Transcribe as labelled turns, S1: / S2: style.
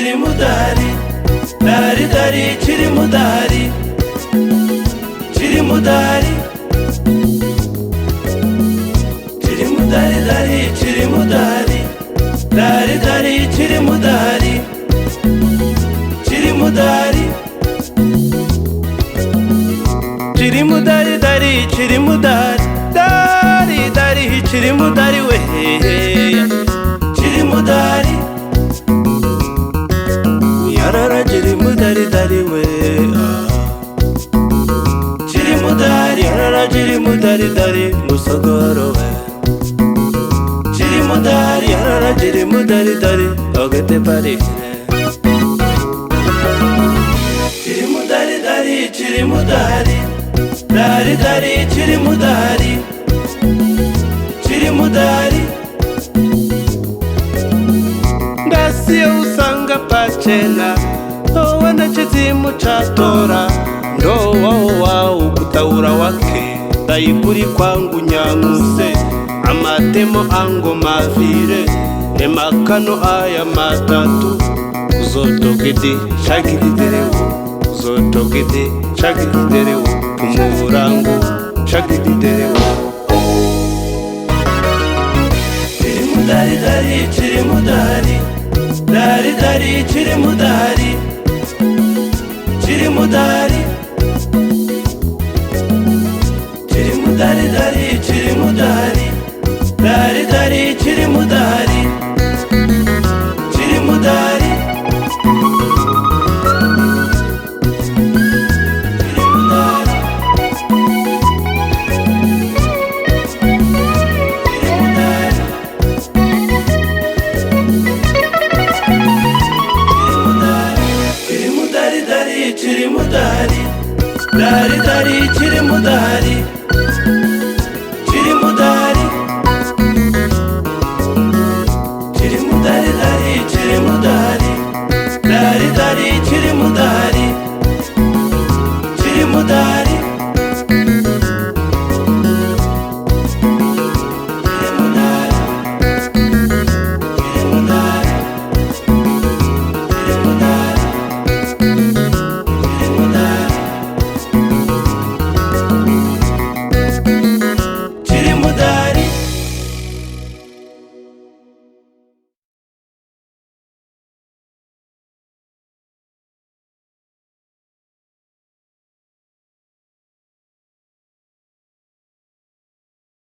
S1: Chiri mudari, dari dari chiri mudari, chiri mudari, chiri mudari dari chiri mudari, dari dari chiri mudari, chiri mudari, chiri mudari dari chiri mudari, dari dari chiri mudari we, chiri mudari. Yarara chiri mudari dari we, chiri mudari, yarara chiri mudari dari musogoro we, chiri mudari, yarara chiri mudari dari ogete pari. Chiri mudari dari chiri mudari, dari dari chiri mudari, chiri mudari. Ndasiya usanga pachena owenda chidzimu chatora ndowawowawo kutaura wake daikuri kwangu nyanguse amatemo ango mavire nemakano aya matatu uzotogede shagididerewo uzotogede shagididerewo pumurangu shagididerewo. Chiri mudari dari chiri mudari, dari dari chiri mudari, chiri mudari, chiri mudari dari chiri mudari, dari dari chiri mudari, chiri mudari, chiri mudari, chiri mudari, chiri mudari dari chiri mudari, dari dari chiri mudari, chiri mudari, chiri mudari dari chiri mudari,